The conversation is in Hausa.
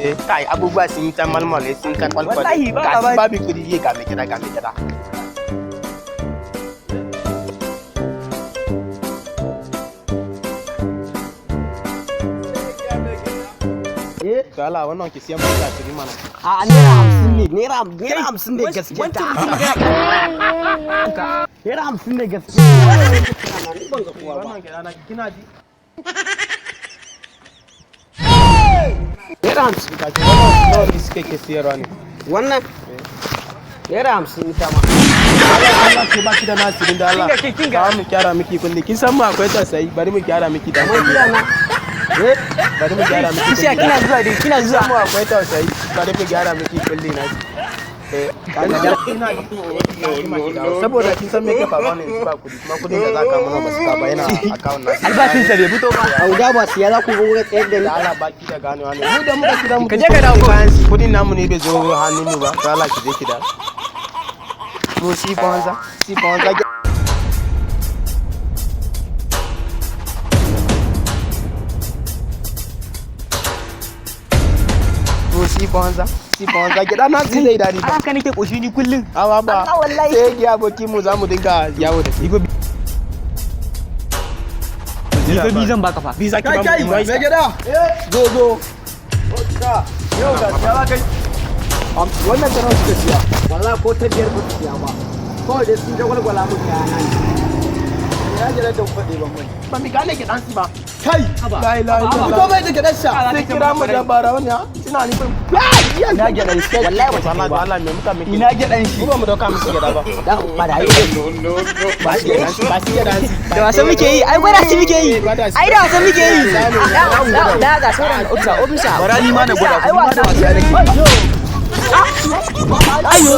Eh, kai, abubuwa sun yi ta malmale, sun ta kwalkwale. Wallahi, ba Ga shi labari. babu kudi yi, ga mai gida, ga mai gida. Eh. To Allah, wannan ki siyan mota 20 mana. A ₦50 ne, ₦50 ne gaskiya ta. ₦50 ne gaskiya. Ni ban ga kowa ba. Wannan gida na kina ji? ₦50. Ga shi wannan nawa ne suke ke siyarwa ne? Wannan ₦50 ita ma. Allah ke baki da nasirin da Allah. Kinga mu kyara miki kulli. Kin san mu akwai tausayi, bari mu kyara miki da Kamar gida na. Eh. Bari mu gyara miki. Kishiya kina zuwa dai, kina Kin zuwa. san mu akwai tausayi, bari mu gyara miki kulli na. Eh, saboda kin san me ke faruwa ne, yanzu ba kudi, kuma kudin da zaka mana ba su ka ba, yana account na. Albashinsa bai fito ba. Auga ba siya za ku ga wurin tsayar da ni. Da Allah baki da ganewa ne. Mu da muka kira mu Ka je ka dawo bayan kudin namu ne bai zo hannun mu ba. To Allah ki je ki da. Mu si bonza, si bonza. Mu si bonza, si bonza. Gida na si zai dadi ba. Haka nake koshi ni kullum. Awa ba. Allah wallahi. Sai ki aboki mu za mu dinga yawo da shi. Ni fa bi zan baka fa. Bi za ki ba mu Kai, kuma. mai gida. Zo, zo. Yau ga siya za kai. Wannan ta nawa suka siya? Wallahi ko ta biyar ba su siya ba. Kawai dai sun jagwalgwala mun kayana ne. Ya gida da kuɗi ban mai. Ba mi gane gidan si ba. Kai! La ilaha illallah. Fito mai da gidan sa. Sai kira mu da bara wani ha? Ina nufin. Ina gidan shi. Wallahi ba ta Allah kai ba. Allah, me muka miki? Ina gidan shi. Mu ba mu dauka musu gida ba. Dan barayi ne. Ba shi gidan shi, ba shi gidan shi. Da wasan muke yi, ai gwada shi muke yi. Gwada shi. Ai da wasan muke yi. Da ga sauran ofisa, ofisa. Bara ni ma na gwada, Ai ni ma da wasa. wasa nake. Ayo.